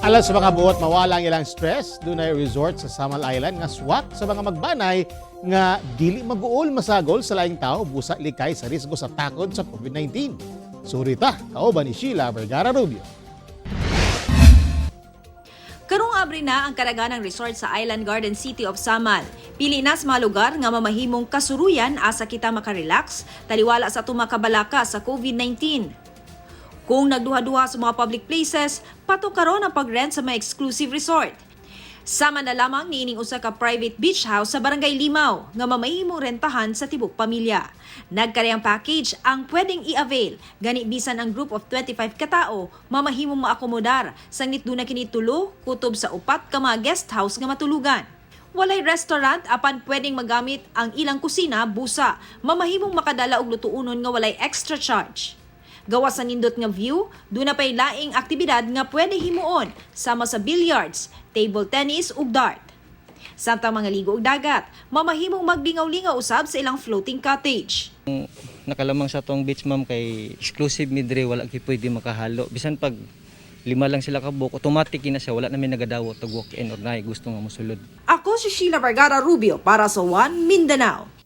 Alang sa mga buot mawala ang ilang stress, dunay resort sa Samal Island nga swak sa mga magbanay nga dili mag-uol masagol sa laing tao busa likay sa risgo sa takod sa COVID-19. Surita, kauban ni Sheila Vergara Rubio. Karong abri na ang kadaghanang resort sa Island Garden City of Samal. Pili na sa mga lugar nga mamahimong kasuruyan asa kita makarelax, taliwala sa atong makabalaka sa COVID-19. Kung nagduha-duha sa mga public places, patok karon ang pag-rent sa mga exclusive resort. Sama na lamang niining usa ka private beach house sa Barangay Limaw nga mamahimong rentahan sa tibok pamilya. Nagkarehang package ang pwedeng i-avail, gani bisan ang group of 25 katao mamahimong maakomodar sangit duna kini tulo kutob sa upat ka mga guest house nga matulugan. Walay restaurant apan pwedeng magamit ang ilang kusina busa, mamahimong makadala og lutuonon nga walay extra charge. Gawas sa nindot nga view, duna pay laing aktibidad nga pwede himuon sama sa billiards, table tennis ug dart. Samtang mga ligo og dagat, mamahimong maglingaw-lingaw usab sa ilang floating cottage. Nakalamang sa tong beach, ma'am, kay exclusive mi diri, wala gyud pwede makahalo. Bisan pag lima lang sila ka-book, automatic na siya, wala na may nagadawat og walk in or naay gusto nga mosulod. Ako si Sheila Vergara Rubio para sa One Mindanao.